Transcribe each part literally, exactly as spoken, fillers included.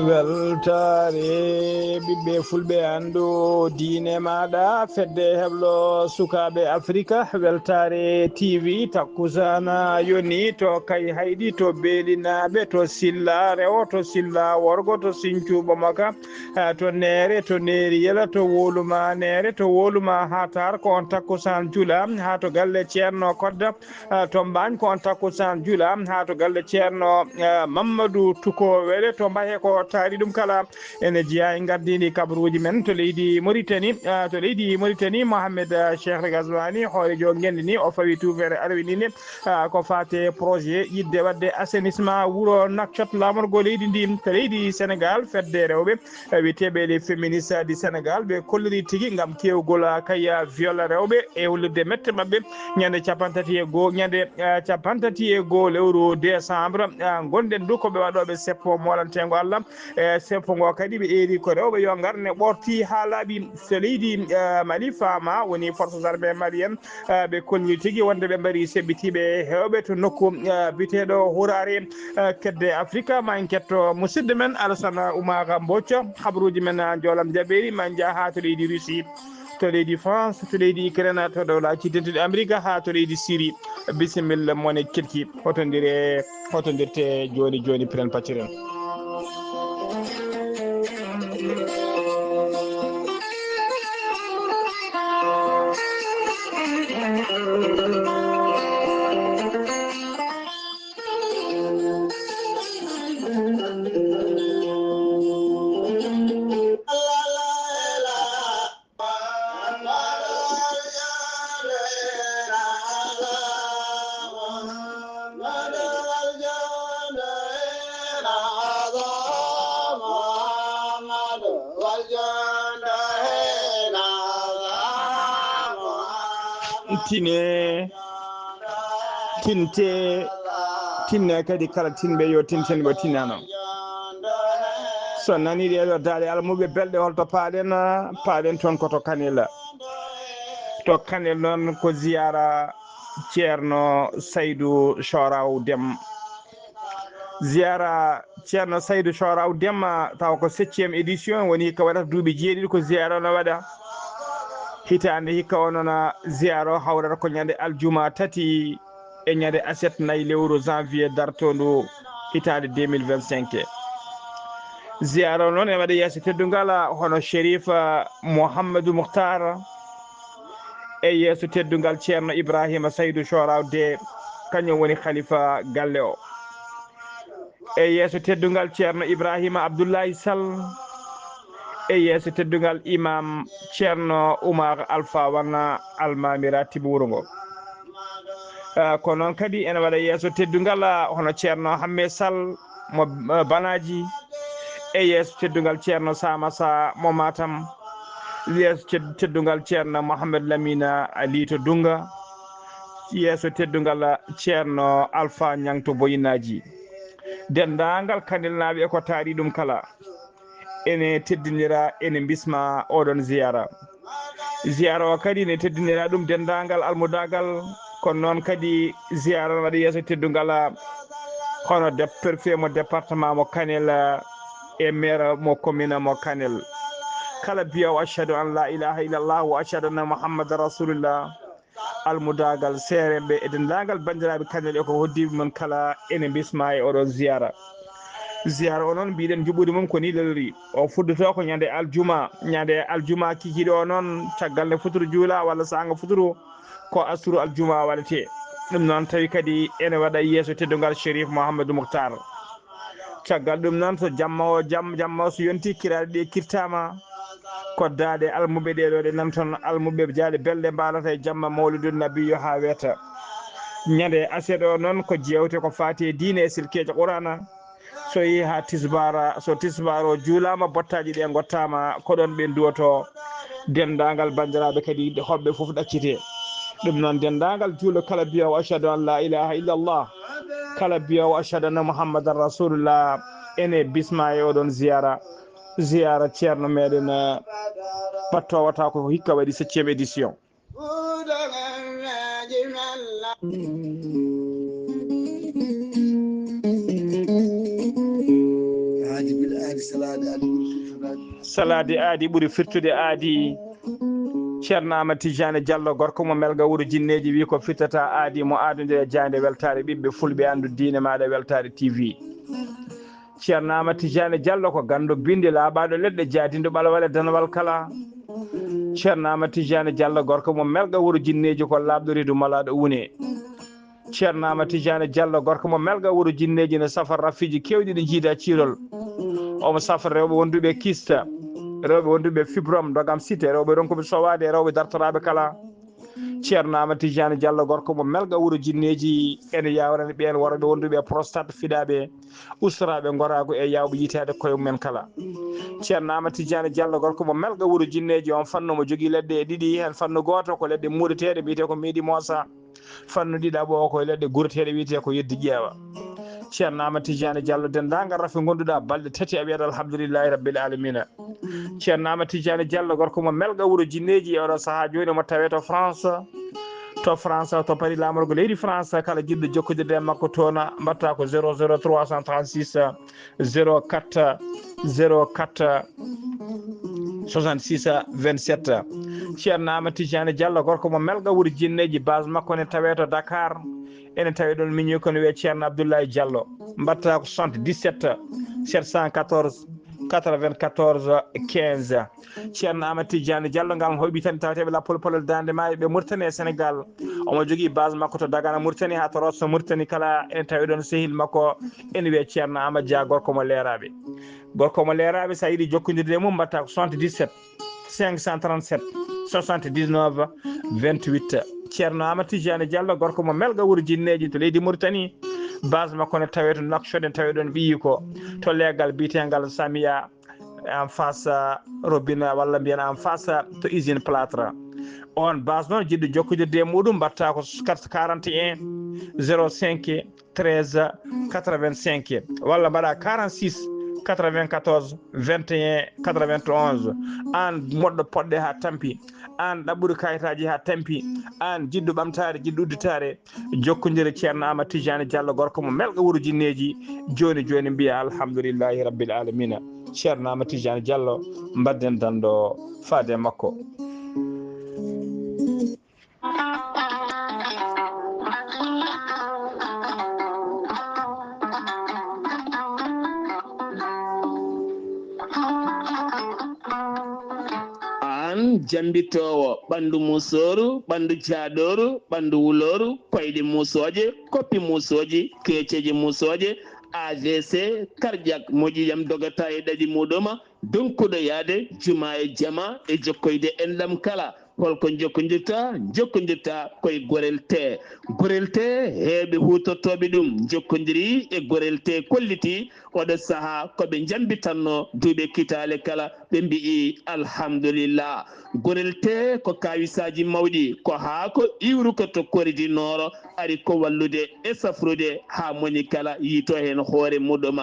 Weltaare ɓiɓɓe fulɓe, anndu diine maaɗa, fedde heblo sukaaɓe Afrika. Weltaare T V takkusaana yoni to Kayhayɗi, to Beelinaaɓe, to Silla Rewo, to Silla Worgo, to Sinthiou Bamaka, eh, to Neere, to Neeri Yela, to Woluma Neere, to Woluma Hatar, ko on takkusaan jula haa to galle Ceerno Kodda, eh, to Mbaañ, ko on takkusaan jula haa to galle Ceerno, eh, Mammadu Tuko Wele, to Mbahe ko taari ɗum kala. Ene jeyaa e ngardiindi kabaruuji men to leydi Moritani, eh, to leydi Moritani, Mohamed, eh, Cheikh Gazwani, hoorejo ngenndi ni, o fawi tuufeere arwininde, eh, ko faate projet yiɗde waɗde assainissement wuro Nouakchott, laamorgo leydi ndi. To leydi Senegal, fedde rewɓe, eh, wiyeteeɓe les féministes du Sénégal, ɓe kolliri tigi ngam kewgol, eh, kay, eh, viol rewɓe e hollirde mette maɓɓe ñande cappanɗe tati e goo, ñande, eh, cappanɗe tati e goo lewru décembre. Eh, ngonɗen du ko ɓe waɗooɓe seppo moolanteengo Allah. E seppo ngo kadi ɓe eeri ko rewɓe yo ngar ne ɓorti haa laaɓi. So leydi, eh, Mali faama woni forces armées maliennes, eh, ɓe kolli tigi wonde ɓe mbari seɓɓitiiɓe heewɓe to nokku, eh, biteeɗo Hurare, eh, kedde Afrika. Ma en ketto musidɗo men Alassane Oumar Mbocco, habaruuji men, eh, njoolam jaɓeeri, ma en njah haa to leydi Russie. To leydi France, to leydi Ukraine, to dowlaaji dentuɗi Amerika, haa to leydi Syrie. Bisimilla mone kirki, hotondire, hotondirte jooni jooni, piren patiren. Tine, tinte, tinne kadi kala tinɓe yo tinten ɓe tinano. So nani ɗeɗo daali almuɓe belɗe, holto paaɗen? Paaɗen toon ko to Kanel. To Kanel noon ko ziyara Ceerno Saydu Soraw Dem. Ziyara Ceerno Saydu Soraw Dem, tawa ko septième édition, woni hikka waɗata duuɓi jeeɗiɗi ko ziyara o no waɗa. Hitaande hikka o noon ziyara o hawrata ko ñande aljuma tati e ñande aset nayi lewru janvier dartondu hitaande deux mille vingt-cinq. Ziyara o noon ene waɗa yeeso teddungal hono Sherif, ah, Mouhamadou Mouhtar, e yeeso teddungal Ceerno Ibrahima Saydu Soraw De, kañum woni khalifa galle o. E yeeso teddungal Ceerno Ibrahima Abdullahi Sall, e yeeso teddungal imam Ceerno Oumar Alpha Wan, almami ratibu wuro ngo. Eh, ko noon kadi ene waɗa yeeso teddungal, ah, hono Ceerno Hamme Sall mo, eh, Banaji, e yeeso teddungal Ceerno Samasa mo Matam, yeeso ced-, teddungal Ceerno Mohamed Lamina Ali to Dunga, yeeso teddungal Ceerno Alpha Ñang to Boyinaji. Denndaangal Kanelnaaɓe e ko taari ɗum kala, ene teddinira, ene mbisma oɗon ziyara. Ziyara o kadi ene teddinira ɗum denndaangal almudaagal, kono noon kadi ziyara ne waɗa yeeso teddungal hono dep-, préfet mo département mo Kanel e maire mo commune mo Kanel. Kala biyawo ashhadu an la ilaha illallah wa ashhadu anna Muhammadan rasulullah, almudaagal, seerenɓe e denndaangal banndiraaɓe Kanel e ko hoddiiɓe mum kala ene mbisma e oɗon ziyara. Ziyara o noon mbiɗen njuɓɓudi mum ko ni lelori. O fuddoto ko ñande aljuma, ñande aljuma kikiiɗe o noon caggal nde futuro juula walla saanga futuro ko asru aljuma waɗete. Ɗum noon tawi kadi ene waɗa yeeso teddungal Sherif Mouhamadou Mouhtar. Caggal ɗum noon, so jamma o, jam-, jamma o so yonti, kiraaɗe ɗe kirtaama, koddaɗe almuɓe ɗeɗo ɗe nanton, almuɓe jaale belɗe mbalata e jamma mawlidun nabiyyo haa weeta. Ñande aset o noon ko jeewte ko faati e diine e silkeejo Qur'aana. So yehi haa tisbaara, so tisbaar o juulaama, bottaaji ɗe ngottaama, ko ɗoon ɓe nduwoto. Denndaangal banndiraaɓe kadi hoɓɓe fof ɗaccite. Ɗum noon, denndaangal juulɗo kala biyawo ashhadu an la ilaha illallah, kala biyawo ashhadu anna Muhammadan rasulullah, ene bisma e oɗon ziyara, ziyara ceerno meɗen, eh, battowata ko hikka waɗi septième édition. Salaade aadi ɓuri firtude aadi. Salaade aadi ɓuri firtude aadi. Ceerno Amadou Tidiane Diallo, gorko mo Melga, wuro jinneeji, wi ko firtata aadi, mo aadondira e jaaynde weltaare ɓiɓɓe fulɓe, anndu diine maaɗa, Weltaare T V. Ceerno Amadou Tidiane Diallo ko ganndo binndi, laaɓaaɗo leɗɗe, jaadinɗo ɓalwale danawal kala. Ceerno Amadou Tidiane Diallo, gorko mo Melga, wuro jinneeji, ko laaɓɗo reedu malaaɗo une. Ceerno Amadou Tidiane Diallo, gorko mo Melga, wuro jinneeji, ne safa rafiiji keewɗi ɗi jiida ciirol. Omo safa rewɓe wonduɓe kista, rewɓe wonduɓe fibrom, dogam site, rewɓe ronkuɓe sowaade, rewɓe dartoraaɓe kala. Ceerno Amadou Tidiane Diallo, gorko mo Melga, wuro jinneeji, ene yawrani ɓeen worɓe wonduɓe prostate, fiɗaaɓe, ustoraaɓe ngoraagu e yawɓe yitaade koye mumen kala. Ceerno Amadou Tidiane Diallo, gorko mo Melga, wuro jinneeji, on fannu mo jogii leɗɗe e ɗiɗi, heen fannu gooto ko leɗɗe muuɗeteeɗe, mbiyetee ko meeɗi moosa. Fannu ɗiɗaɓo o ko e leɗɗe gureteeɗe, wiyetee ko yeddi ƴeewa. Ceerno Amadou Tidiane Diallo, denndaangal rafi ngonduɗa balɗe tati, a wiyat alhamdulillahi rabbil alamina. Ceerno Amadou Tidiane Diallo, gorko mo Melga, wuro jinneeji, e oɗo sahaa jooni mo tawee to France. To France, to Paris, laamorgo leydi France, kala jiɗɗo jokkodirde e makko toon, mbaɗta ko zéro zéro trois cent trente-six, zéro quatre, zéro quatre, soixante-six, vingt-sept. Ceerno Amadou Tidiane Diallo, gorko mo Melga, wuro jinneeji, base makko ne tawee to Dakar. Ene tawee ɗoon miñi ko ne wiyee Ceerno Abdoulaye Diallo. Mbaɗta ko soixante-dix-sept, sept cent quatorze, quatre-vingt-quatorze, quinze. Ceerno Amadou Tidiane Diallo, ngal hoyɓi tan taweteeɓe lappol polol daande maayo ɓe Mauritanie e Sénégal. Omo jogii base makko to Dagana Mauritanie haa to Rosso Mauritanie kala, ene tawee ɗoon sehil makko, ene wiyee Ceerno Amadou Dia, gorko mo Leeraaɓe. Gorko mo Leeraaɓe, so a yiɗi jokkondirde e mum, mbaɗta ko soixante-dix-sept, cinq cent trente-sept, soixante-dix-neuf, vingt-huit. Ceerno Amadou Tidiane Diallo, gorko mo Melga, wuro jinneeji, to leydi Mauritanie. Base makko ne tawee to Nouakchott, ene tawee ɗoon ɓiyi ko to leegal biyeteengal Samia, en face, uh, robinet, walla mbiyen en face, uh, to usine plâtre. On base noon, jiɗɗo jokkondirde e muɗum, mbaɗta ko quarante et un, zéro cinq, treize, quatre-vingt-cinq, walla mbaɗa quarante-six, quatre-vingt-quatorze, vingt et un, quatre-vingt-onze. Aan moɗɗo poɗɗe haa tampi, aan ɗaɓɓuɗo kayitaaji haa tampi, aan jiɗɗo ɓamtaare, jiɗɗo udditaare, jokkondir e Ceerno Amadou Tidiane Diallo, gorko mo Melga, wuro jinneeji. Jooni jooni mbiya alhamdulillahi rabbil alamina. Ceerno Amadou Tidiane Diallo, mbaɗden danndo faade e makko. Aan jambitoowo ɓanndu musooru, ɓanndu jaaɗooru, ɓanndu wulooru, koyɗe musooje, koppi musooji, keeceeje musooje, A V C, cardiaque, moƴƴiyam dogata e ɗaɗi muɗum, donkuɗo yaade juma e jama e jokkoyde enɗam kala. Holko jokkondirta? Jokkondirta koye Gorel Tee. Gorel Tee, heewɓe huutortooɓe ɗum jokkondiri e Gorel Tee, kolliti oɗo sahaa ko ɓe njambitanno duuɓe kitaale kala, ɓe mbi'i alhamdulillah. Gorel Tee ko kawisaaji mawɗi, ko haako iwruko to koridi nooro, ari ko wallude e safrude haa moni kala yiito heen hoore muɗum.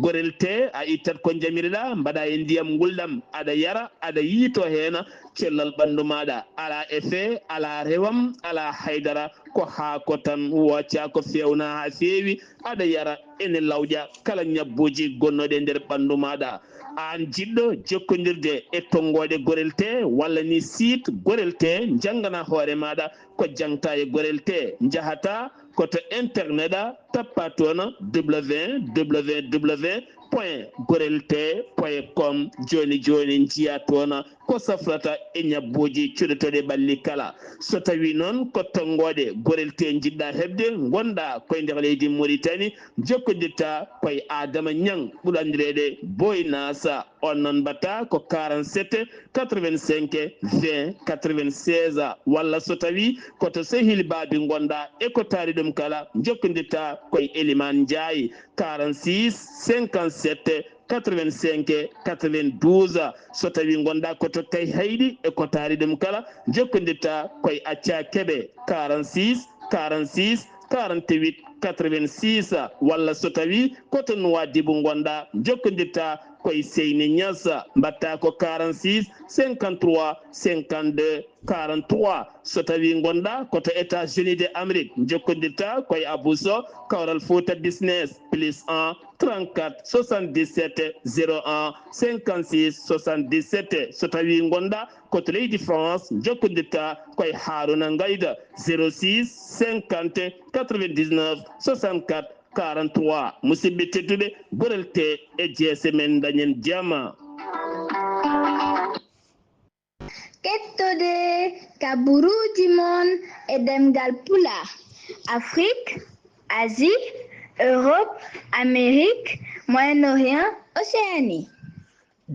Gorel Tee, a ittat ko njamirɗa, mbaɗa e ndiyam ngulɗam, aɗa yara, aɗa yiito heen, cellal ɓanndu maaɗa alaa effet, alaa rewam, alaa haydara, ko haako tan, wooca ko feewna haa feewi, aɗa yara, ene lawƴa kala ñabbuuji gonnooɗi e nder ɓanndu maaɗa. Aan jiɗɗo jokkondirde e tonngooɗe Gorel Tee walla ni site Gorel Tee, njanngana hoore maaɗa ko jaŋta e Gorel Tee, njahata ko to internet a, tappa toon www point gorel tee point com. Jooni jooni njiya toon ko safrata e ñabbuuji cuɗotooɗi ɓalli kala. So tawii noon ko tonngooɗe Gorel Tee njiɗɗa heɓde, ngonɗa koye nder leydi Mauritanie, jokkondirta koye Adama Ñaŋ, ɓuri anndireede Boy Nasa. On noon mbaɗta ko quarante-sept quatre-vingt-cinq vingt quatre-vingt-seize, walla so tawii ko to sehil Baabi ngonɗa e ko taari ɗum kala, jokkondirta koye Elimaan Njaay, quarante-six cinquante-sept quatre-vingt-cinq quatre-vingt-douze. So tawii ngonɗa ko to Kayhayɗi e ko taari ɗum kala, jokkondirta koye Accaa Kebe, quarante-six quarante-six quarante-huit quatre-vingt-six, walla so tawii ko to Nouadhibou ngonɗaa, njokkondirtaa ko e Seyni Niass, mbaɗtaa ko quarante-six cinquante-trois cinquante-deux quarante-trois. So tawii ngonɗaa ko to États-Unis de Amérique, njokkondirtaa ko e Abou Sow, Kawral Fouta Business, plus un trente-quatre soixante-dix-sept zéro un cinquante-six soixante-dix-sept. So tawii ngonɗaa ko to leydi France, njokkondirtaa ko e Harouna Ngaïda, zéro six cinquante quatre-vingt-dix-neuf soixante-quatre quarante-trois. Musidɓe tedduɓe, gorelte e jeese men, dañen jama. Kettode kaburuuji mon e ɗemngal Pulaar, Afrique, Asie, Europe, Amérique, Moyen-Orient, Océanie.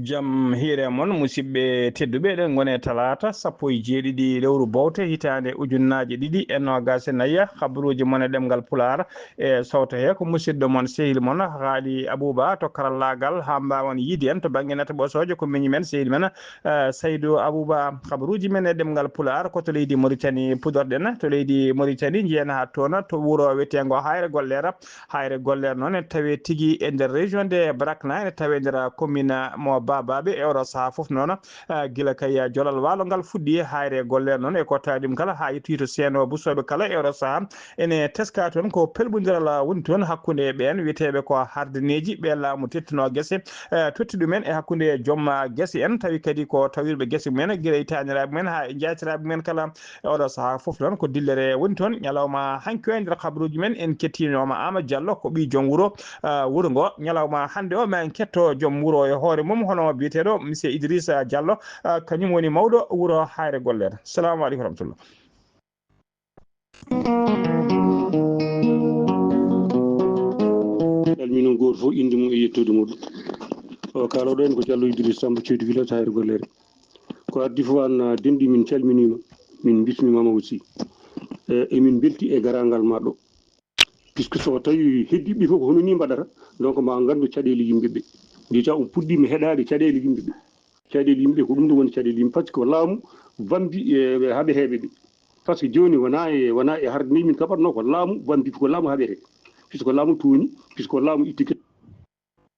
Jam hiire mon, musidɓe tedduɓe, eɗen ngoni e talaata sappo e jeeɗiɗi lewru bowte hitaande ujunnaaje ɗiɗi e noogaas e nayi. Kabaruuji mon e ɗemngal Pulaar e sowto he ko musidɗo mon, sehil mon, Haali Abuuba to karallaagal, haa mbaawan yiide en to bannge nata ɓosooje, ko miñi men, sehil men, eh, Saydu Abuuba. Kabaruuji men e ɗemngal Pulaar ko to leydi Moritani pudorɗen, to leydi Moritani njeyen haa toon to wuro wiyeteengo Hayre Gollere. Hayre Gollere noon ene tawee tigi e nder région de Brakna, ene tawee nder commune mo Babaɓe. E oɗo sahaa fof noon, ah, gila kay, ah, jolal waalo ngal fuɗɗi, Hayre Gollere noon e ko tawi ɗum kala haa yettoyi to Seeno Busooɓe kala. E oɗo sahaa ene teska toon ko pelɓondiral woni toon hakkunde ɓeen wiyeteeɓe ko hardineeji, ɓe laamu tottunoo gese, eh, totti ɗumen e hakkunde joom, ah, gese en, tawi kadi ko tawirɓe gese mumen gila e taaniraaɓe mumen haa e njaatiraaɓe mumen kala. E oɗo sahaa fof noon ko dillere woni toon. Ñalawma hanki o e nder kabaruuji men en kettinooma Ama Diallo, ko ɓii joom wuro, ah, wuro ngo. Ñalawma hannde o ma en ketto joom wuro e hoore mum, hono biyeteeɗo monsieur Idrissa Diallo, ah, kañum woni mawɗo wuro Hayre Gollere. Salamu aleykum wa rahmatullah. Calmini on gooto fof innde mum e yettoode muɗum. O kaalooɗo en ko Diallo Idrissa Samb, chef de village Hayre Gollere. Ko addi fof an, ah, denɗi, min calminiima, min mbismiima ma aussi. Eh, emin mbelti e garaangal ma ɗo. Puisque so tawi heddiiɓe fof ko hono ni mbaɗata, donc ma nganndu caɗeele yimɓe ɓe. Déjà on puɗɗiima heɗaade caɗeele yimɓe ɓe. Caɗeele yimɓe ɓe ko ɗum ɗo woni caɗeele yimɓe, par ce que ko laamu bambi e haɓeheeɓe ɓe. Par ce que jooni wonaa e, wonaa e harde nde min kaɓatnoo, ko laamu bambi, ko laamu haɓete. Puisque ko laamu tooñi, puisque ko laamu itti gese,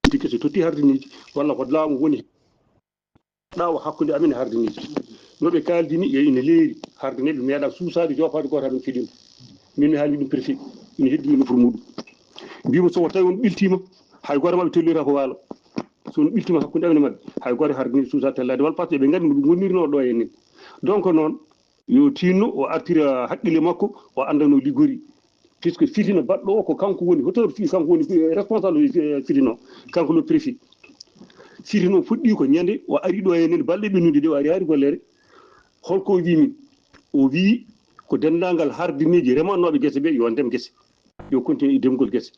itti gese totti hardineeji, walla ko laamu woni ɗaawo hakkunde amen e hardineeji. No ɓe kaaldini, e ina leeri, hardineeɓe meeɗaa suusaade, joofaade gooto amen fedin. Min mi haalni ɗum préfet, ina heddii e nofru muɗum. Mbiimi so tawi on ɓiltiima, hay gooto maɓɓe tellira ko waalo. So on ɓiltiima hakkunde amen e maɓɓe, hay gooto hardineeɓe suusaa tellaade waalo, par ce que ɓe nganndi no ɗum wonnirnoo ɗo e nen. Donc noon, yo tinno o artira haqqille makko, o annda no liggori. Puisque fitina baɗɗo o ko kanko woni, hoto fi-, kanko woni, eh, responsable, eh, fitina o, kanko le préfet. Fitina o fuɗɗi ko ñande o ari ɗo e nen balɗe ɓennude ɗe o ari Hayre Gollere. Holko o wi min? O wi ko denndaangal hardineeji remanooɓe gese ɓe yo ndem gese. Yo continue e demgol gese.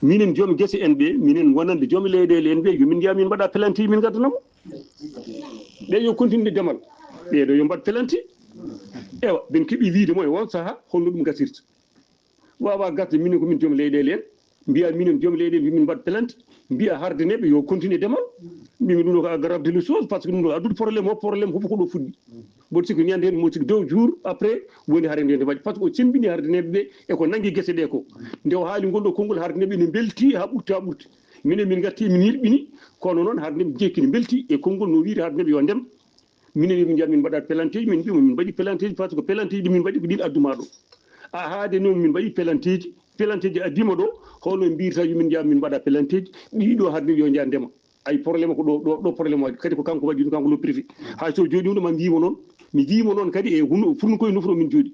Minen joom gese en ɓe, minen wonande joom leyɗeele en ɓe, yo min njaha min mbaɗa plainte, min ngaddana mo. Ɓe yo continue demal. Ɓeeɗo yo mbaɗ plainte. Ewa, ɓen keɓi wiide mo e on saha holno ɗum gasirta. Wawa gasde minen ko min joom leyɗeele en. Mbiya minen joom leyɗeele, min mbaɗ plainte. Mbiya hardineeɓe yo continue demal. Mbimi ɗum ɗo ko aggrave de les choses, par ce que ɗum ɗo addude problème o, problème fof ko ɗo fuɗɗi. Mboɗo sikki ñande heen, mboɗo sikki deux jours après, woni hare nde nde waɗi. Par ce que o sembini hardineeɓe ɓe e ko nanngi gese ɗe ko. Nde o haali ngol ɗo konngol, hardineeɓe ne mbelti haa ɓurti, haa ɓurti. Minen min ngatti, min yirɓini, kono noon hardineeɓe jeekki ne mbelti e konngol no wiiri hardineeɓe yo ndem. Minen yo min njaha min mbaɗa plainteeji, min mbiya min mbaɗi plainteeji, par ce que plainteeji ɗi min mbaɗi ko ɗin adduma ɗo. A haade noon min mbaɗi plainteeji, plainteeji addima ɗo, holno mbirta yo min njaha min mbaɗa plainteeji, ɗiɗo hardineeɓe yo njaha ndema. Ay, problème ko ɗo, ɗo, ɗo problème waɗi. Kadi ko kanko waɗi ɗum, kanko le préfet. Hay so jooɗi ɗum ɗo ma mbiimo noon, mi wiimo noon kadi e huno, funno koye nofru o min jooɗi.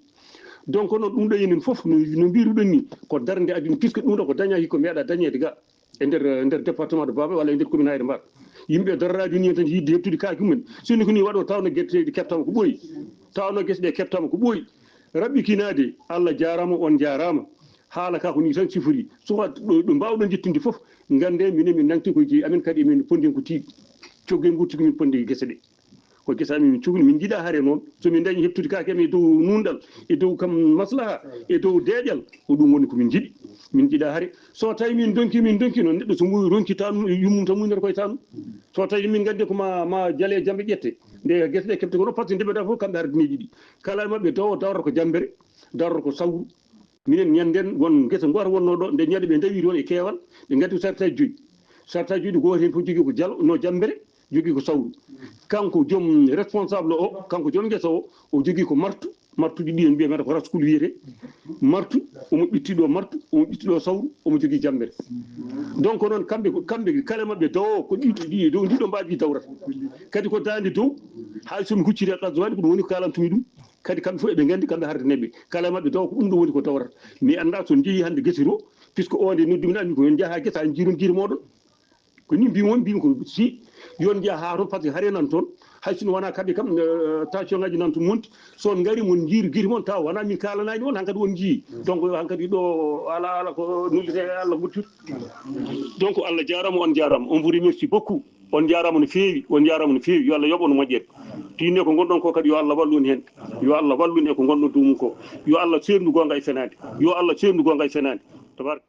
Donc noon ɗum ɗo enen fof no, no mbiruɗon ni, ko darnde aduna, puisque ɗum ɗo ko dañaki ko meeɗa dañeede ga e nder, e nder département de Baba walla e nder commune Hayre Mbar. Yimɓe daroraaji ni tan yiɗde heɓtude kaaki mumen. So ni ko ni waɗo tawno gerte ɗe keɓtama ko ɓooyi. Tawno gese ɗe keɓtama ko ɓooyi. Raɓɓikinaade, Allah jaaraama, on jaaraama. Haala ka ko ni tan sifori. So wa-, ɗo, ɗo mbaawɗon jettinde fof, ngannde minen min nangti ko jeyi amen, kadi emin pondi ko tiiɗi. Coggen ngurti ko min pondi gese ɗe. Ko gese amen min cogni, min njiɗa hare noon. So min dañi heɓtude kaake amen e dow nunɗal, e dow kam maslaha, e dow deeƴal, ko ɗum woni ko min njiɗi. Min njiɗa hare. So tawi min donki, min donki noon, neɗɗo so mu-, ronki tan, yummum tan muynata koye tan. So tawi min nganndi ko ma, ma jale jamɓe ƴette. Nde gese ɗe keɓte ko ɗo, par ce que nde ɓe fof kamɓe hardineeji ɗi. Kala e maɓɓe dawo, darata ko jammbere, darata ko sawru. Minen ñanden won ngesa goota wonno ɗo, nde ñande ɓe ndawi toon e keewal, ɓe ngaddi ko sartaji joyi. Sartaji joyi ɗi, gooto heen fof jogii ko jalo, no jammbere, jogii ko sawru. Kanko joom responsable o, kanko joom ngesa o, o jogii ko martu, martuɗi ɗi en mbiyata ko raskul wiyete. Martu, omo ɓitti ɗo martu, omo ɓitti ɗo sawru, omo jogii jammbere. Donc noon kamɓe, ko kamɓe kala maɓɓe dowo ko ɗiɗo, ɗiɗo dow ndiɗo mbaaji dawrata. Kadi ko daande dow, hay so mi hucciti e qaswaani ko ɗum woni ko kalantumi ɗum. Kadi kamɓe fof eɓe nganndi kamɓe harde neɓɓe. Kala maɓɓe taw ko ɗum ɗo woni ko tawrata. Mi annda so njehii hannde gese to, puisque o nde noddumi nani ko yon njaha gesa en jiiron jiiri moɗon. Ko ni mbimi on, mbimi ko si yon njaha haa toon, par ce que hare nan toon. Hay sino wona kamɓe kam, eh, tension ngaji nan toon monti. So on ngari mon jiiru gite mon taw wona min kalanani on, hankadi on jii. Donc hankadi ɗo ala, ala ko nullite e Allah guttir. Donc Allah jarama, on jarama. On vous remercie beaucoup. On jarama no feewi, on jarama no feewi. Yo Allah yoɓ on moƴƴere. Tinne ko ngonɗon ko kadi yo Allah wallu on heen. Yo Allah wallu on e ko ngonɗon dow mum ko. Yo Allah seerndu goonga e fenaande. Yo Allah seerndu goonga e fenaande. Tabaraka.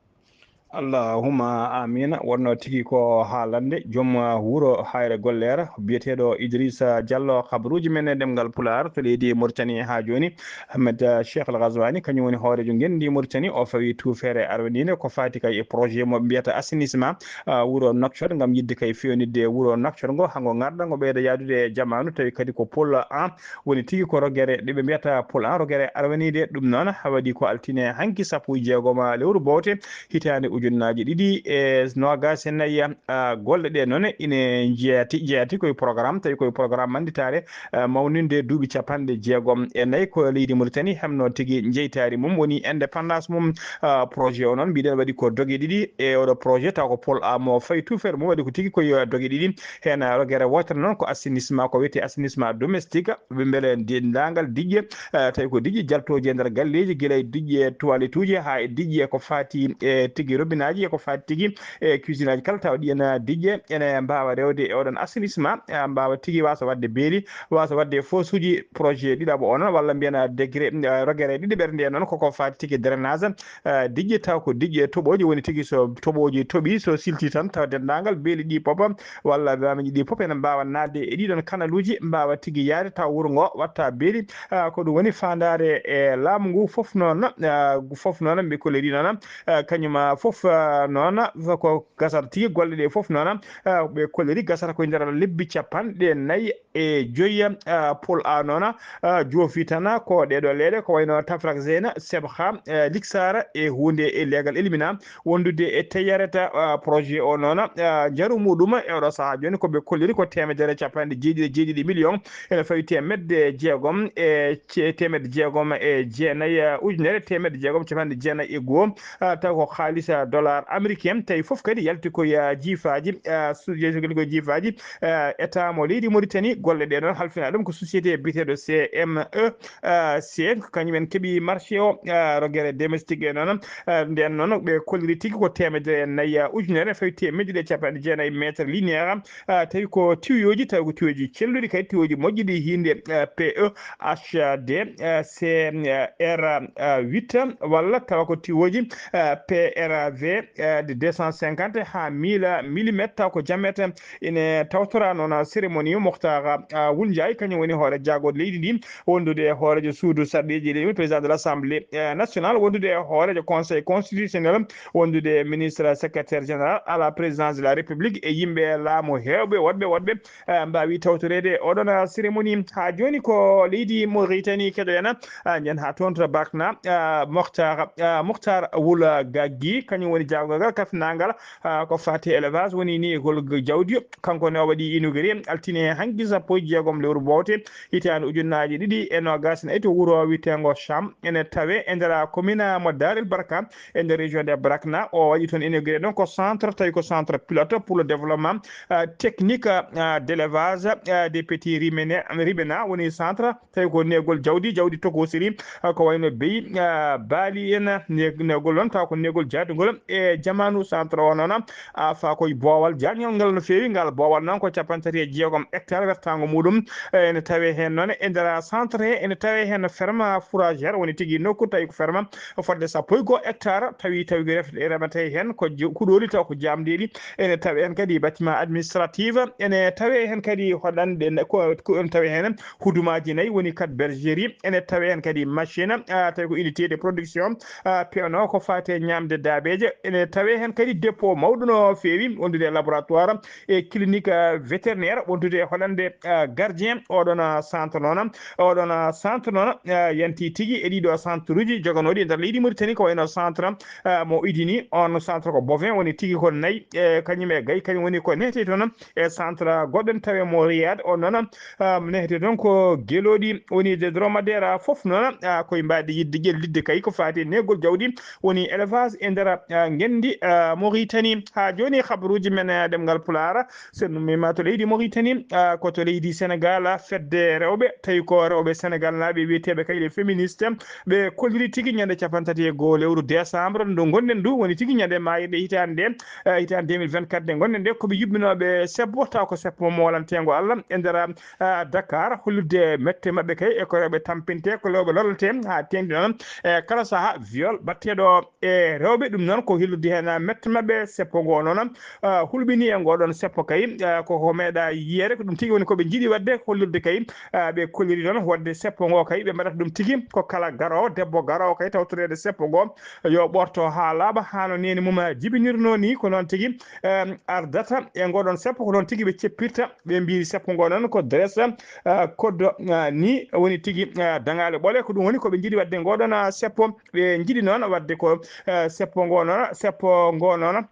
Allahumma amina. Wonno tigi ko haalande joom, uh, wuro Hayre Gollere, biyeteeɗo Idrissa Diallo, kabaruuji men e ɗemngal Pulaar to leydi Mauritanie haa jooni. Ahmed, uh, Cheikh Al Ghazouani, kañum woni hooreejo ngenndi Mauritanie, o fawi tuufeere arwaniinde ko faati kay e projet mo mbiyata assainissement, uh, wuro Nouakchott, ngam yiɗde kay feewnitde wuro Nouakchott ngo, haa ngo ngarda, ngo ɓeyda yahdude e jamaanu, tawi kadi ko pôle un woni tigi ko rogere, ɗo ɓe mbiyata pôle un rogere arwaniinde. Ɗum noon waɗi ko altine hanki sappo e jeegom lewru bowte hitaande ujunnaaji ɗiɗi e noogaas e nayi. Ah, golle ɗe noon ine jeeyati, jeeyati koye programme, tawi koye programme mannditaare, ah, mawninde duuɓi capanɗe jeegom e nayi ko leydi Mauritanie hemno tigi jeytaari mum woni indépendance mum. Ah, projet o noon mbiɗen waɗi ko doge ɗiɗi e oɗo projet, taw ko pôle un mo fawi tuufeere mum waɗi ko tigi koye doge ɗiɗi. Heen rogere wootere noon ko assainissement, ko wiyetee assainissement domestique, ɓe mbele denndaangal diƴƴe, eh, tawi ko diƴƴe jaltooje e nder galleeji, gila e diƴƴe toilettuuji haa e diƴƴe ko faati e tigi robinaaji e ko faati tigi e cuisinaaji kala, tawa ɗi ena diƴƴe ene mbaawa rewde e oɗon assainissement, eh, mbaawa tigi waasa waɗde beeli, waasa waɗde fosuuji. Projet ɗiɗaɓo o noon, walla mbiyen décret, eh, rogere ɗiɗaɓere nde noon koko faati tigi drainage, eh, diƴƴe taw ko diƴƴe toɓooji, woni tigi so toɓooji toɓi, so silti tan taw denndaangal beeli ɗi pop walla laamuji ɗi pop ene mbaawa naatde e ɗiɗon kanaluuji, mbaawa tigi yahde taw wuro ngo watta beeli. Ah, ko ɗum woni faandaare e laamu ngu fof noon, ah, ngu fof noon mbi kolliri noon, ah, kañum, ah, fof, ah, noon ko gasata tigi golle ɗe fof noon, ah, ɓe kolliri gasata ko e nder lebbi capanɗe nayi e joyi, ah, pôle un noon, ah, joofi tan ko ɗeɗo leyɗe ko wayno Tafrak Zeyna, Sebha, eh, Liksara e huunde e leegal Elimina wondude e Teyareta, ah, projet o noon, ah, njaru muɗum e oɗo sahaa jooni ko ɓe kolliri ko teemedere capanɗe jeeɗiɗi e jeeɗiɗi million ene fawi teemedde jeegom e ce-, teemedde jeegom e jeenayi, ah, ujunere teemedde jeegom capanɗe jeenayi e goo, ah, taw ko haalis, ah, dollar américain, tawi fof kadi yalti ko, ah, jiifaaji, ah, su-, yalti ko jiifaaji, eh, État mo leydi Mauritanie. Golle ɗe noon halfina ɗum ko société biyeteeɗo C M E, eh, C, ko kañum en keɓi marché o, eh, rogere domestique e noon, eh, nden noon ɓe kolliri tigi ko teemedere e nayi, eh, ujunere fawi teemedde ɗiɗi e capanɗe jeenayi mètre linéaire, eh, tawi ko tiwiyooji, tawi ko tiwiyooji celluɗi, kadi tiwiyooji moƴƴi ɗi hiinde, eh, P E H D, eh, C R huit, walla tawa ko tiwiyooji, eh, P R V, eh, de deux cent cinquante haa mille millimètres, taw ko jamet ine tawtora noon cérémonie. Mokhtara, ah, Wul Ndiaye, kañum woni hoore jaagorɗe leydi ndi, wondude e hooreejo suudu sarɗiiji leydi, président de l'Assemblée, eh, nationale, wondude e hooreejo conseil constitutionnel, wondude e ministre secrétaire général à la présidence de la République e yimɓe laamu heewɓe woɗɓe, woɗɓe, eh, mbaawi tawtoreede oɗon, ah, cérémonie. Haa jooni ko leydi Mauritanie keɗoyana, ah, njen haa toon to Barakna, ah, Mokhtara, ah, Mokhtara Wul Gaggi, kañum woni jaagorgal kafnangal, ah, ko faati e élevage, woni ni e golgol jawdi. Kanko ne o waɗi inauguré altine hanki sappo e jeegom lewru bowte hitaande ujunnaaji ɗiɗi e noogaas e nayi to wuro wiyeteengo Cham, ene tawe e nder commune mo Darel Barka, e nder région de Brakna. O waɗi toon inauguré ɗon ko centre, tawi ko centre pilote pour le développement, euh, technique, euh, d'élevage, euh, des petits ruminants, ruminants, woni centre, tawi ko negol jawdi, jawdi tokosiri, euh, ko wayno beyi, euh, baali en, ne-, negol noon taw ko negol jaadugol. E jamaanu centre o noon, a, fa koye boowal jaañol ngal no feewi. Ngal boowal noon ko capanɗe tati e jeegom hectare wertaango muɗum. E, ene tawee heen noon e nder centre he, ene tawee heen ferme fourragère, woni tigi nokku tawi ko ferme fodde sappo e goo hectare, tawi, tawi ko ref-, remetee heen ko ju-, kuɗooli taw ko jaamndeeɗi. Ene tawee heen kadi bâtiment administratif, ene tawee heen kadi hoɗande ne-, ko, ko ene tawee heen hudumaaji nayi, woni quatre bergerie, ene tawee heen kadi machine, a, tawi ko unité de production, a, peewno ko faati e ñaamde daabeeje, ene tawee heen kadi dépôt mawɗo no feewi, wondude e laboratoire e clinique, a, vétérinaire, wondude e hoɗande, a, gardien oɗon, a, centre noon. Oɗon, a, centre noon, a, yanti tigi e ɗiɗo centre uji joganooɗi e nder leydi Mauritanie, ko wayno centre, a, mo Idini, on centre ko bovin, woni tigi ko nayi, e kañum e gayi, kañum woni ko nehetee toon e centre goɗɗo ne tawee mo Riyad, on noon, a, nehetee toon ko gelooɗi, woni de dromadaire fof noon, a, koye mbaadi yiɗde ƴellitde kay ko faati e neegol jawdi, woni élevage e nder, a, ngenndi, a, Mauritanie. Haa jooni, habaruuji men, a, ɗemngal Pulaar, so en ummiima to leydi Mauritanie, a, ko to leydi Senegal, a, fedde rewɓe, tawi ko rewɓe Senegal naaɓe wiyeteeɓe kay les féministes, ɓe kolliri tigi ñande capanɗe tati e goo lewru décembre ndu ngonɗen ndu, woni tigi ñande maayirɗe hitaande nde, a, hitaande deux mille vingt-quatre nde ngonɗen nde, ko ɓe yuɓɓinooɓe seppo, taw ko seppo moolanteengo Allah e nder, a, Dakar, hollirde mette maɓɓe kay e ko rewɓe tampintee, ko rewɓe lorletee haa teeŋti noon e kala sahaa, viol baɗteeɗo e rewɓe. Ɗum noon ko hollirde heen mette maɓɓe seppo ngo noon, a, hulɓinii e ngoɗon seppo kay, a, ko, ko meeɗaa yiyeede, ko ɗum tigi woni ko ɓe njiɗi waɗde, hollirde kay, a, ɓe kolliri noon waɗde seppo ngo kay, ɓe mbaɗata ɗum tigi ko kala garoowo, debbo garoowo kay tawtoreede seppo ngo, yo ɓoorto haa laaɓa, haa no neene mum jibinirnoo nii, ko noon tigi, em, ardata e ngoɗon seppo, ko noon tigi ɓe ceppirta, ɓe mbiyi seppo ngo noon ko dress, a, code, a, nii woni tigi, a, daŋaale ɓole, ko ɗum woni ko ɓe njiɗi waɗde ngoɗon, a, seppo. Ɓe njiɗi noon waɗde ko, eh, seppo ngo noon, seppo ngo noon.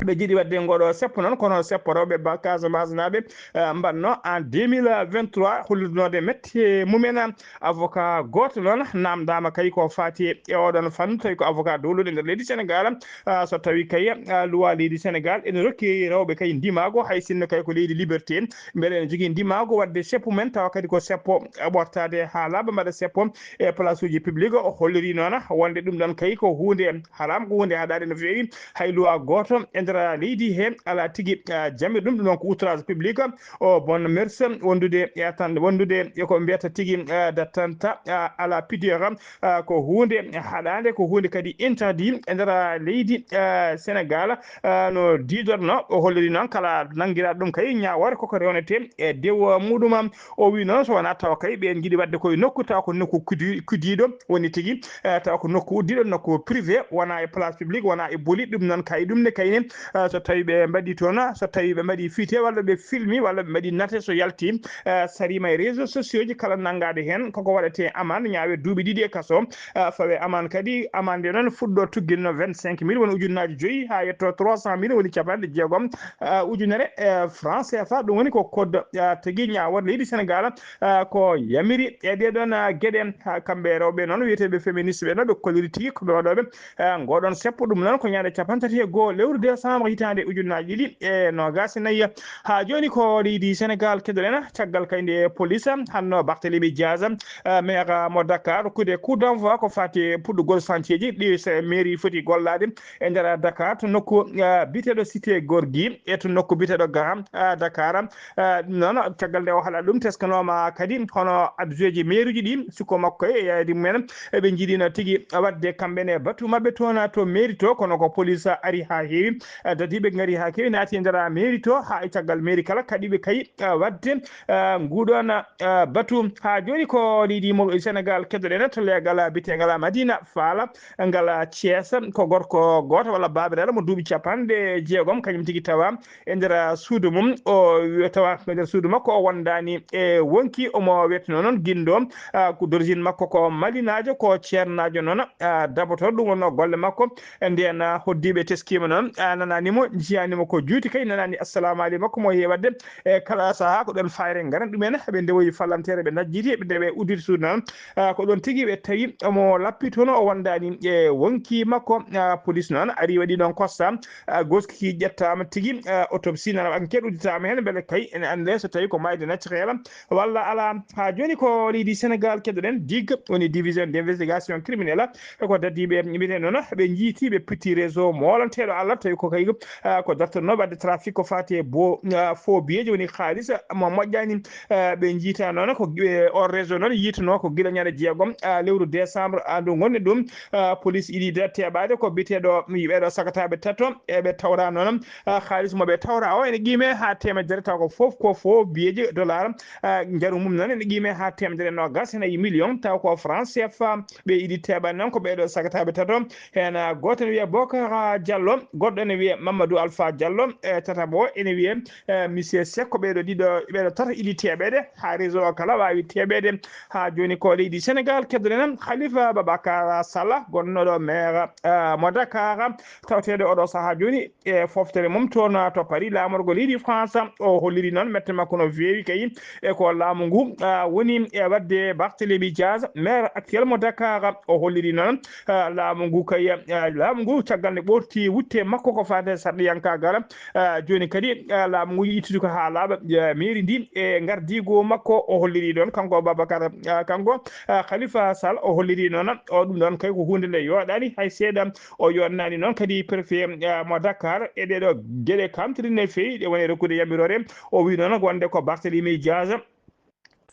Ɓe njiɗi waɗde ngoɗo seppo noon, kono seppo rewɓe ba Casamance naaɓe, eh, mbaɗno en deux mille vingt-trois, hollirnoode mette mumen. Avocat gooto noon naamndaama kay ko faati e oɗon fannu, tawi ko avocat dowluɗo e nder leydi Senegal. Ah, so tawi kay, ah, luwa leydi Senegal ene rokki rewɓe kay ndimaagu, hay sinno kay ko leydi liberté, mbele ene jogii ndimaagu waɗde seppo mum en, tawa kadi ko seppo ɓortaade haa laaɓa, mbaɗa seppo e place uji public. O holliri noon wonde ɗum ɗon kay ko huunde haram, ko huunde haɗaade no feewi. Hay luwa gooto e nder leydi he alaa tigi, ah, jamirɗum. Ɗum ɗon ko outrage public, o bon mœurs, wondude e atan-, wondude e ko mbiyata tigi, ah, d'attentat, ah, à la pudeur, ah, ko huunde haɗaande, ko huunde kadi interdit e nder leydi, ah, Senegal. Ah, no diidorno, o holliri noon kala nanngiraa ɗum kay ñaawoore koko rewnetee e dewo muɗum. O wi noon so wonaa tawa kay ɓeen njiɗi waɗde koye nokku tawa ko nokku kudi-, kudiiɗo woni tigi, eh, tawa ko nokku uddiiɗo, nokku privé, wonaa e place publique, wonaa e boli. Ɗum noon kay ɗum ne kayne, eh, so tawi ɓe mbaɗi toon, so tawi ɓe mbaɗi fiite walla ɓe filmi walla ɓe mbaɗi nate so yalti, eh, sariima e réseaux sociaux ji kala nanngaade heen koko waɗetee amande, ñaawe duuɓi ɗiɗi e kaso, eh, fawe amande kadi. Amande noon fuɗɗo tugginno vingt-cinq mille woni ujunnaaji joyi haa yetto trois cent mille woni capanɗe jeegom, eh, ujunere, eh, franc C F A. Ɗum woni ko code, eh, tigi ñaaworde leydi Senegal, eh, ko yamiri e ɗee ɗoon, eh, geɗe. Ha, kamɓe rewɓe noon wiyeteeɓe féministe ɓe noon ɓe kolliri tigi ko ɓe waɗooɓe, eh, ngoɗon seppo. Ɗum noon ko ñande capanɗe tati e goo lewru décembre hitaande ujunnaaji ɗiɗi e noogaas e nayi. Haa jooni ko leydi Senegal keɗoɗen caggal kay nde police hanno Barthélémy Diaz, eh, maire mo Dakar, rokkude coup d'envoi ko faati e puɗɗugol santieji ɗi se-, mairie foti gollaade e nder Dakar, to nokku, ah, biteɗo Cité Gorgui e to nokku biteɗo Grand, ah, Dakar. Ah, ɗum noon, caggal nde o haala ɗum, teskanooma kadi hono adjointji maire uji ɗi, suko makko e yayde mumen, eɓe njiɗino tigi waɗde kamɓe ne batu maɓɓe toon to mairie to, kono ko police ari haa heewi, ah, dadiiɓe ngari haa keewi, naati e nder mairie to, haa e caggal mairie kala kaɗiiɓe kay, ah, waɗde, ah, nguɗon, ah, batu. Haa jooni ko leydi mo Senegal keɗoɗen to leegal biyeteegal Madina Fall, ngal Thiès, ko gorko gooto walla baabiraaɗo mo duuɓi capanɗe jeegom, kañum tigi tawa e nder suudu mum. O tawa e nder suudu makko, o wondaani e wonki, omo wiyeteno noon Gindo, ah, ko d'origine makko ko malinaajo, ko ceernaajo noon, ah, dabotooɗo. Ɗum wonno golle makko. E ndeen, ah, hoddiiɓe teskiima noon, ah, nanaani mo, njiyaani mo ko juuti kay, nanaani assalamu aleykum makko mo heewi waɗde. E kala sahaa ko ɗoon fayre ngaran ɗumen, ɓe ndewoyi fallanteere, ɓe najjiti, ɓe ndewe udditi suudu noon. Ah, ko ɗoon tigi ɓe tawi omo lappi toon, o wondaani e wonkii makko. Ah, police noon ari waɗi ɗoon constat, ah, goskiki ƴettaama tigi, ah, autopsie nana enquête udditaama heen, mbele kay ene annde so tawi ko maayde naturel walla alaa. Haa jooni ko leydi Senegaal keɗoɗen, dig woni division d' investigation criminelle, e ko dadiiɓe mbiyetee noon, ɓe njiiti ɓe pitti réseau moolanteeɗo Allah, tawi ko kay, ah, ko dartotnoo waɗde trafic ko faati e bo, ah, faux billeeji, woni haalis mo moƴƴaani. Ah, ɓe njiita noon ko, eh, on réseau noon yiitunoo ko gila ñande jeegom, ah, lewru décembre, ah, ndu ngonɗen ɗum. Ah, police yiɗi de teeɓaade ko biyeteeɗo, ɓeeɗo sagataaɓe tato, e ɓe tawra noon, ah, haalis mo ɓe tawra o ene qiime haa teemedere, taw ko fof ko faux billeeji dollar. Ah, njaru mum noon ene qiime haa teemedere noogas e nayi million, taw ko franc C F A. Ɓe yiɗi teeɓaade noon ko ɓeeɗo sagataaɓe tato. Heen, ah, gooto ene wiyee Bokar Diallo, goɗɗo ene wiyee Mamadou Alpha Diallo, e tataɓo ene wiyee, eh, Monsieur Seck. Ko ɓeeɗo ɗiɗo, ɓeeɗo tato yiɗi teeɓeede haa réseau o kala waawi teeɓeede. Haa jooni ko leydi Senegaal keɗoɗen Khalifa Babacar Sall, gonnooɗo maire, eh, mo Dakar, tawteeɗo oɗo sahaa jooni e fooftere mum toon to Paris, laamorgo leydi France. O holliri noon mette makko no feewi kay e ko laamu ngu, ah, woni e waɗde Barthélémy Diaz, maire actuel mo Dakar. O holliri noon, ah, laamu ngu kay, ah, laamu ngu caggal nde ɓorti wutte makko ko faati e sarɗiyankaagal. Ah, jooni kadi, ah, laamu ngu yiɗi ittude ko haa laaɓa, ah, mairie ndi e ngardiigu makko. O holliri noon kanko Babacar, ah, kanko, ah, Khalifa Sall, o holliri noon o ɗum ɗoon kay ko huunde nde yooɗaani hay seeɗa. O yooɗnaani noon kadi préfet, ah, mo Dakar e ɗeeɗo geɗe kamtiri no feewi, ɗe woni rokkude yamiroore. O wi noon wonde ko Barthélémy Diaz.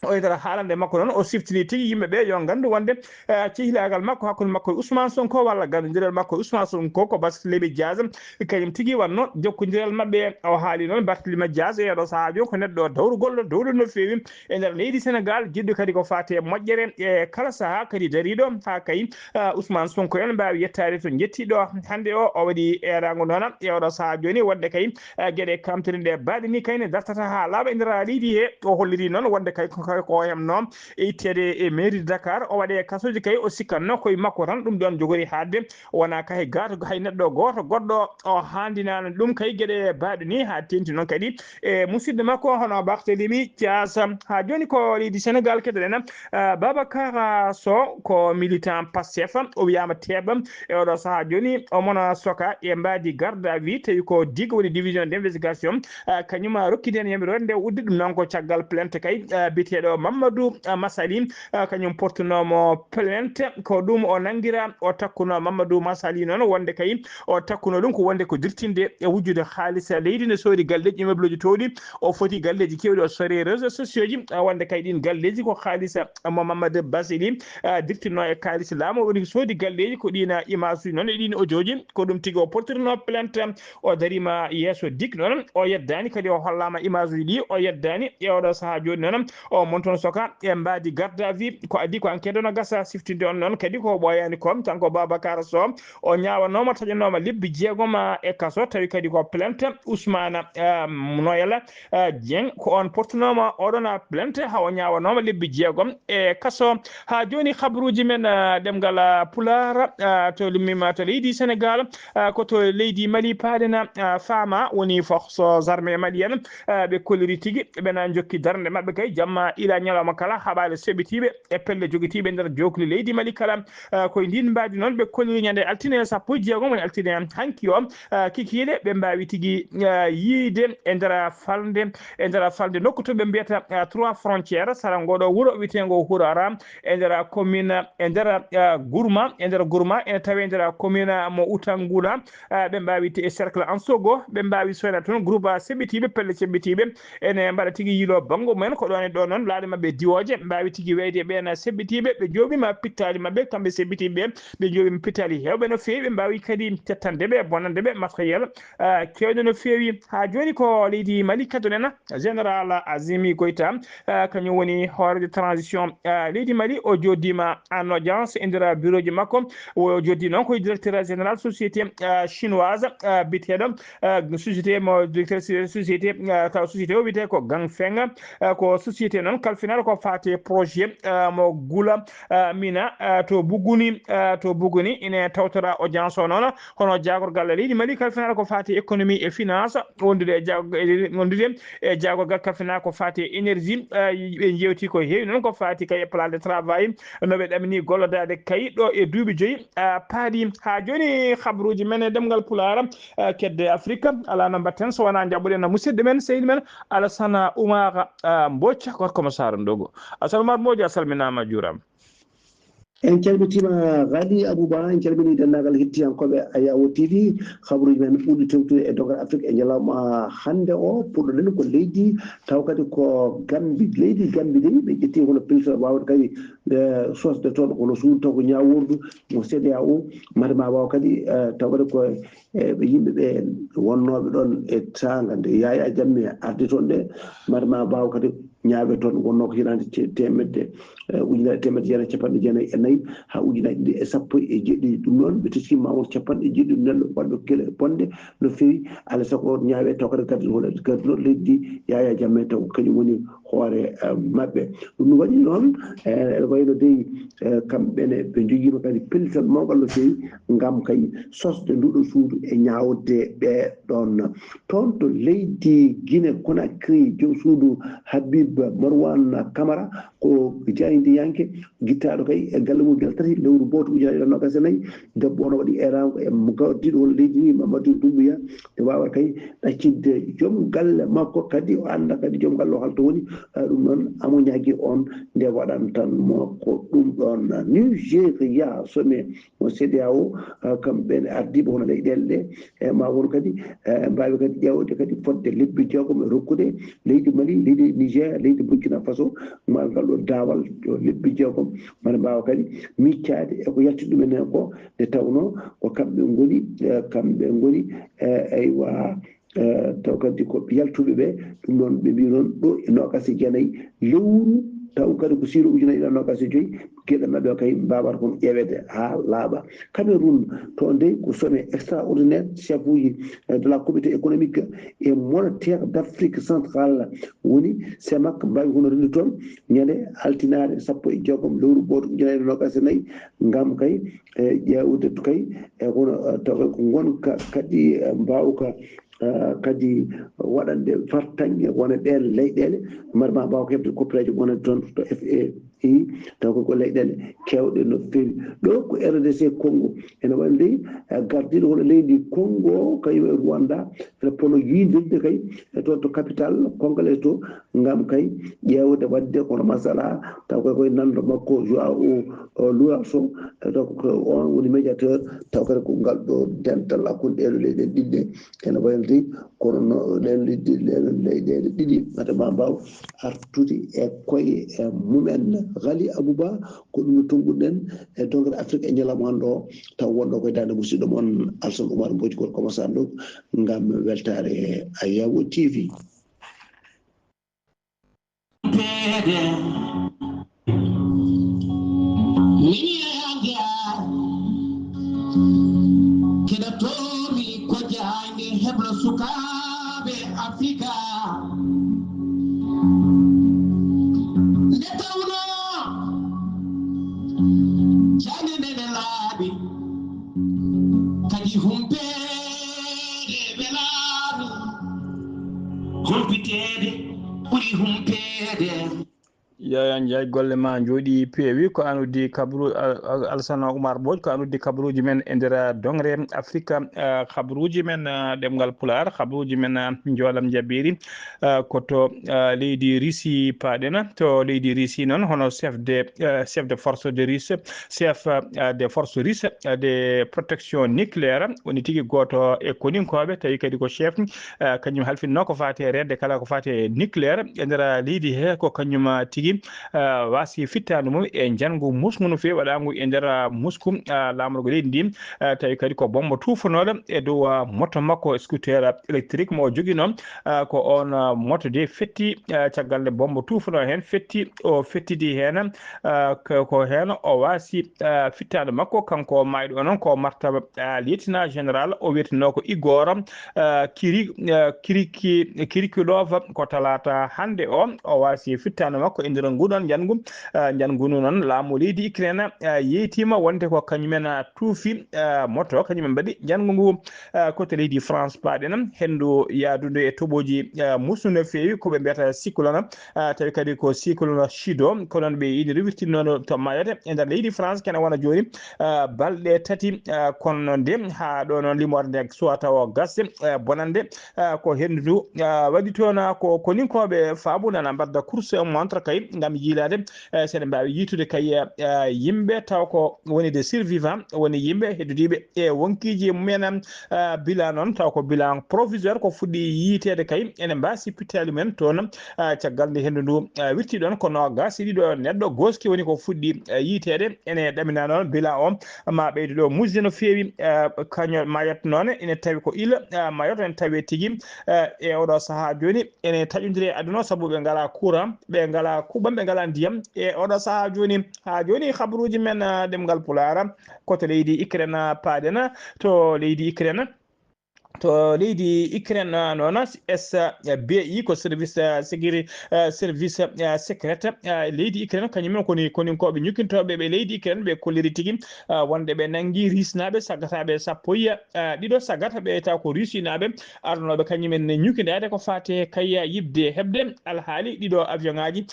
O e nder haalande makko noon, o siftini tigi yimɓe ɓe yo nganndu wonde, eh, cehilaagal makko hakkunde makko e Ousmane Sonko walla ganndondiral makko e Ousmane Sonko ko Barthélémy Diaz. Kañum tigi wonno jokkondiral maɓɓe. O haali noon Barthélémy Diaz e oɗo sahaa jooni ko neɗɗo dawrugol, dawɗo no feewi e nder leydi Senegaal, jiɗɗo kadi ko faati e moƴƴere e kala sahaa, kadi dariiɗo haa kay, ah, Ousmane Sonko en mbaawi yettaade to njettiɗo hannde o. O waɗi eeraango noon e oɗo sahaa jooni wonde kay, ah, geɗe kamtiri nde baaɗe ni kay ne dartata haa laaɓa e nder leydi he. O holliri noon wonde kay ko, kay ko hemno e itteede e mairie de Dakar, o waɗe e kasooji kay o sikkatno koye makko tan ɗum ɗoon jogori haaɗde. Wonaa kay gaato hay neɗɗo gooto goɗɗo o haandinaano ɗum kay geɗe baaɗe ni, haa teeŋti noon kadi e musidɗo makko hono Barthélémy Dias. Haa jooni ko leydi Senegaal keɗoɗen, ah, Babacar Sow ko militant Pastef, o wiyaama teeɓa e oɗo sahaa jooni, o mona soka e mbaadi garde à vue, tawi ko dig woni division d' investigation, ah, kañum rokki ndeen yamiroore nde uddi ɗum noon ko caggal plainte kay, ah, biyeteeɗo Mamadou, ah, Massaly, ah, kañum portunoomo plainte, ko ɗum o nanngira, o takkuno Mamadou Massaly noon wonde kay o takkuno ɗum ko wonde ko dirtinde e wujjude haalis leydi, ne soodi galleeji immeuble uji towɗi, o foti galleeji keewɗi, o sori réseaux sociaux ji, ah, wonde kay ɗiin galleeji ko haalis, ah, mo Mamadou Basili, ah, dirtinno e kaalis laamu, woni soodi galleeji ko ɗiin, ah, image uji noon e ɗiin audio ji, ko ɗum tigi o portirno plainte. O dariima yeeso dig noon, o yeddaani kadi, o hollaama image uji ɗi, o yeddaani e oɗo sahaa jooni noon. O mon toon soka e mbaadi garde à vue, ko adii ko enquête no gasa siftinde on noon kadi ko ɓooyaani ko, kanko Babacar Sow. O ñaawanooma, taƴanooma lebbi jeegom e kaso, tawi kadi ko plainte Ousmane, ah, Noël, ah, Dieng, ko on portunooma oɗon, ah, plainte, haa o ñaawanooma lebbi jeegom e kaso. Haa jooni, habruuji men, ah, ɗemngal, ah, Pulaar, ah, to limmima to leydi Senegaal, ah, ko to leydi Mali paaɗen, ah, faama, woni forces armées maliennes, ah, ɓe kolliri tigi, ɓe na njokki darnde maɓɓe kay jamma ila ñalawma kala, haɓaade seɓitiiɓe e pelle jogitiiɓe nder jookli leydi Mali kala. Ah, koye ndin mbaadi noon ɓe kolliri ñande altine sappo e jeegom, woni altine hanki o, ah, kikiiɗe ɓe mbaawi tigi, ah, yiide e nder falnde, e nder falnde nokku to ɓe mbiyata, ah, Trois Frontières, sara ngoɗo wuro wiyeteengo Hurara, e nder commune, e nder, ah, Gourma, e nder Gourma, ene tawi e nder commune mo Outangula, ah, ɓe mbaawi te-, e cercle Ansogo, ɓe mbaawi soyna toon groupe, ah, seɓɓitiiɓe, pelle seɓɓitiiɓe, ene mbaɗa tigi yiilo banngo mumen, ko ɗoon e ɗo noon laaɗe maɓɓe diwooje, mbaawi tigi weyde ɓeen seɓɓitiiɓe, ɓe njooɓiima pittaali maɓɓe, kamɓe seɓɓitiiɓe ɓe, ɓe njooɓiima pittaali heewɓe no feewi, ɓe mbaawi kadi tettande ɓe, bonande ɓe, matériel, ah, keewɗo no feewi. Haa jooni ko leydi Mali keɗoɗen, Général Azimi Goïta, ah, kañum woni hooreejo transition, ah, leydi Mali, o jooɗiima en audience e nder bureau ji makko. O jooɗii noon ko directeur général société, ah, chinoise, ah, biyeteeɗo, ah, société mo directeur si-, société, ah, taw société o wiyetee ko Gangfeng, ah, ko société noon kalfinal ko faati e projet, eh, mo Gula, eh, Mina, eh, to Buguni, eh, to Buguni ine tawtora audience o noon. Kono jaagorgal leydi Mali kalfinal ko faati e économie et finance, wondude e jaag-, e wondude e jaagorgal kalfinal ko faati e énergie, eh, ɓe jewti ko heewi noon ko faati kay e plan de travail, no ɓe ɗamini gollodaade kay ɗo e duuɓi joyi, eh, paaɗi. Haa jooni, habruuji men e ɗemngal Pulaar, eh, kedde Afrika, alaa no mbaɗten so wonaa njaɓɓuɗen musidɗo men, sehil men, Alasana Oumar, eh, Mbodj, gorko mo Saara Ndogo. Alasana Oumar Mbodj, a salminaama, a juuraama. En calmitiima Ghali Abouba, en calminii denndaangal hettiyankooɓe Ayawo T V, habruuji men ɓurɗi tewtude e dogal Afrique e ñalawma hannde o. Puɗɗoɗen ko leydi, taw kadi ko Gambi. Leydi Gambi dey, ɓe ƴetti hono piltal waawde kadi, eh, sosde toon, kono suudu taw ko ñaawoordu mo C E D E A O, mate ma waaw kadi, eh, taw kadi ko, eh, ɓe yimɓe ɓe wonnooɓe ɗoon e saanga nde Yaya Jammeh ardi toon ɗe, mate ma mbaaw kadi ñaawe toon wonnoo ko hitaande ce-, teemedde, eh, ujunaaje teemedde jeenayi e capanɗe jeenayi e nayi haa ujunaaji ɗiɗi e sappo e jeeɗiɗi. Ɗum noon, ɓe teskiima maa won capanɗe jeeɗiɗi nelɗo waɗɓe gele bonɗe no feewi. Alaa sago ñaawe taw kadi gardiiɗo, gardiiɗo leydi Yaya Jammeh taw ko kañum woni hoore, eh, maɓɓe. Ɗum no waɗi noon, eh, ene wayno dey, eh, kamɓe ne ɓe njogiima kadi pellital mawngal no feewi ngam kay sosde nduɗo suudu e ñaawde ɓe ɗoon. Toon to leydi Guinée Conakry, joom suudu Habib Marwan Camara ko jaayndiyanke gittaaɗo kay e galle mum gila tati lewru booto ujunaaji ɗiɗi e noogaas e nayi. Debbo ono waɗi eeraango e mo gardiiɗo won leydi ndi, Mamadou Doumbouya, nde waawa kay ɗaccitde joom galle makko, kadi o annda kadi joom galle o hol to woni. Eh, ɗum noon, amo ñaagi on nde waɗan tan mo ko ɗum ɗoon. Nigeria, sommet mo C E D E A O, eh, kamɓe ne ardiiɓe hono leyɗeele ɗe, eh, ma won kadi, eh, mbaawi kadi ƴeewde kadi fodde lebbi jeegom e rokkude leydi Mali, leydi Niger, leydi Burkina Faso, ma ngal ɗo daawal ɗo lebbi jeegom, mbaɗa mbaawa kadi miccaade e ko yalti ɗumen heen ko, nde tawnoo ko kamɓe ngoni, eh, kamɓe ngoni, eh, aywa, eh, taw kadi ko yaltuɓe ɓe, ɗum noon ɓe mbii noon ɗo e noogaas e jeenayi lewru, taw kadi ko siilo ujunaaji ɗiɗi e noogaas e joyi, geɗe maɓɓe o kay mbaawata kon ƴeeweede haa laaɓa. Cameroun, toon dey ko sommet extraordinaire chef uji, eh, de la communauté économique et monétaire d'Afrique centrale woni, CEMAC, mbaawi hono renndi toon ñande altinaare sappo e jeegom lewru booto ujunaaji ɗiɗi e noogaas e nayi, ngam kay, eh, ƴeewde to kay, eh, kono, eh, taw kay ko ngonka kadi, eh, mbaawka, eh, kadi waɗande fartaŋŋe wona ɗeen leyɗeele, mbaɗa ma mbaawa ko heɓde koppireeje wonande toon to F A I, taw ko, ko leyɗeele keewɗe no feewi. Ɗo ko R D C Congo, ene waɗi dey, eh, gardiiɗo hono leydi Congo, kañum e Rwanda, ene pono yiidirde kay, e toon to capital Congolais to, ngam kay ƴeewde waɗde kono masala, taw kay koye nanndo makko Joao, o, Lourenço, e taw ko on woni médiateur, taw kadi ko ngal ɗo dental hakkunde ɗee ɗo leyɗeele ɗiɗi ɗe. Ene wayliti, kono no ɗeen leydi, ɗeen leyɗeele ɗiɗi, mate ma mbaaw artude e koye, e mumen. Ghali Abouba, ko ɗum no tonngudɗen e dongre Afrique e ñalawma hannde o, taw wonɗo koye daande musidɗo mon Alsan Oumar Mbodj, gorko mo Sandou, ngam weltaare Ayawo T V. Mini Yaya Jammeh, keɗotomi ko jaaynde heblo sukaaɓe Afrika. Nde tawnoo jaaynde nde ne laaɓi, kadi humpeede welaani. Humpiteede ɓuri humpeede. Yaya Ndiaye, golle ma njooɗi peewi. Ko an uddi kabru-, Al-, Al-, Alsana Oumar Mbodj, ko an uddi kabruuji men e nder, ah, dongre Afrika, ah, kabruuji men, ah, ɗemngal Pulaar, kabruuji men, ah, njoolam njaɓɓeeri, ah, ko to, ah, leydi Russie paaɗen. To leydi Russie noon, hono chef de, ah, chef de force de Russe, chef, ah, de force russe, ah, de protection nucléaire, woni tigi gooto e koninkooɓe, tawi kadi ko chef, ah, kañum halfinnoo ko faati e reende kala ko faati e nucléaire e nder leydi he, ko kañum, ah, tigi waasi fittaandu mum e njanngu musngu no feewi waɗaangu e nder musku laamorgo leydi ndi. Tawi kadi ko bommbo tuufanooɗo e dow moto makko scooter électrique mo o joginoo. Ko oon moto de fetti, caggal nde bommbo tuufanoo heen fetti, o fettidi heen. Ko heen o waasi fittaandu makko, kanko maayɗo o noon ko martaba lieutenant général, o wiyetenoo ko Igor Kiri Kirikilova. Ko talaata hannde o o waasi fittaandu makko e nder nguɗon njanngu. Njanngu ngu noon laamu leydi Ukraine yeytiima wonde ko kañumen tuufi moto, kañumen mbaɗi njanngu ngu. Ko to leydi France paaɗen, henndu yaadundu e toɓooji musnu no feewi ko ɓe mbiyata cyclone. Tawi kadi ko cyclone Chido ko noon ɓe ini rewirtinnono to Mayotte e nder leydi France kene wona jooni. Balɗe tati, kono noon de haa ɗo noon limoore nde suwata o gasde bonande. Ko henndu ndu waɗi toon ko koninkooɓe faabu nana mbadda course montre kay ngam yiilaade. Seɗe mbaawi yiitude kay yimɓe taw ko woni de survivant woni yimɓe heddudiiɓe e wonkiiji mumen. Bilan noon taw ko bilan provisoire ko fuɗɗi yiiteede kay ene mbaasi pittaali men toon. Caggal nde henndu ndu wirti ɗoon ko noogaas e ɗiɗo neɗɗo gooski woni ko fuɗɗi yiiteede. Ene ɗamina noon bilan o ma ɓeydu ɗo musde no feewi. Kaño Mayotte noon ene tawi ko île. Mayotte ene tawi tigi e oɗo sahaa jooni ene taƴondiri e aduna o sabu ɓe ngalaa courant, ɓe ngalaa kuɓam, ɓe ngalaa ndiyam e oɗo sahaa jooni. Haa jooni habaruuji men ɗemngal Pulaar ko to leydi Ukraine paaɗen. To leydi Ukraine to leydi Ukraine noon S B I ko service sécurité, service secret leydi Ukraine kañumen koni koninkooɓe ñukkintooɓe ɓe leydi Ukraine ɓe kolliri tigi wonde ɓe nanngi Risinaaɓe saggataaɓe sappo e ɗiɗo saggata ɓe taw ko Risinaaɓe arnooɓe kañumen ñukkindaade ko faati e kayya yiɓde heɓde alhaali ɗiɗo avion ŋaaji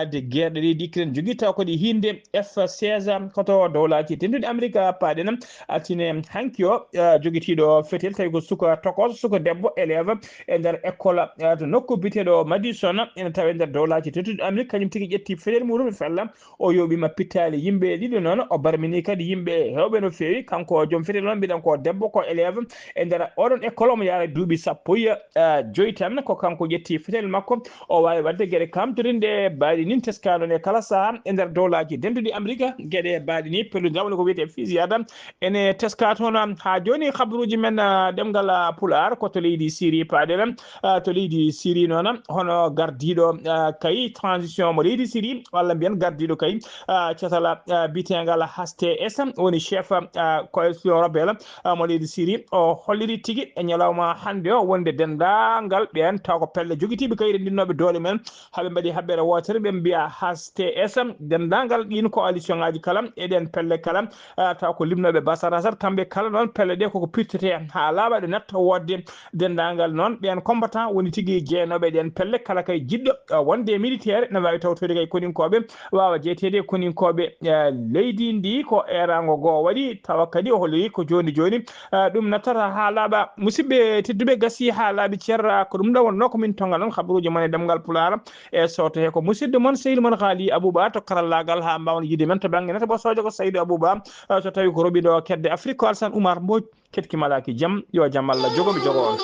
de guerre ɗe leydi Ukraine jogii taw kadi hiinde F seize ko to dowlaaji dentuɗi Amerika paaɗen. Altine hanki o jogitiiɗo fetel tawi ko suka tokos suka debbo élève e nder école to nokku biteɗo Madison ene tawe nder dowlaaji dentuɗi Amerika kañum tigi ƴetti fetel muɗum fella. O yooɓiima pittaali yimɓe ɗiɗo noon o barmini kadi yimɓe heewɓe no feewi. Kanko joom fetel noon mbiɗen ko debbo ko élève e nder oɗon école omo yaara duuɓi sappo e joyi tan ko kanko ƴetti fetel makko. O waawi waɗde geɗe kamtorinɗe baaɗi nin teskaano ne kala saha e nder dowlaaji dentuɗi Amerika geɗe baaɗi ni pellude woni ko wiyetee fusillade ene teska toon. Haa jooni habaruuji men ɗemngal Pulaar ko to leydi Siri paaɗen. To leydi Siri noon hono gardiiɗo kay transition mo leydi Siri walla mbiyen gardiiɗo kay catal biyetengal H T S woni chef coalition rebelle mo leydi Siri o holliri tigi e ñalawma hannde o wonde denndaangal ɓeen taw ko pelle jogitiiɓe kay renndinooɓe doole men haa ɓe mbaɗi haɓɓere wootere ɓe mbiya H T S denndaangal ɗiin coalition ŋaaji kala e ɗeen pelle kala taw ko limnooɓe Bashar al-Assad kamɓe kala noon pelle ɗe koko pirtete haa laaɓa ɗe natta woodde. Denndaangal noon ɓeen combattant woni tigi jeynooɓe ɗeen pelle kala kay jiɗɗo wonde militaire ne waawi tawtoyde kay koninkooɓe waawa jeyteede e koninkooɓe leydi ndi ko eeraango goo waɗi tawa kadi o holliri ko jooni jooni ɗum nattata haa laaɓa. Musidɓe tedduɓe gasi haa laaɓi ceerra ko ɗum ɗo wonnoo ko min tongal noon habaruuji mon e ɗemngal Pulaar e sooto he ko musidɗo mon sehil mon Haali Abouba to karallaagal haa mbaawen yiide men to bannge nata bosoojo ko Saydu Abouba. So tawi ko roɓi ɗo kedde Afrique ko Alsan Oumar Mbodj. Keɗki malaaki jam yo jam Allah jogo mi jogo on.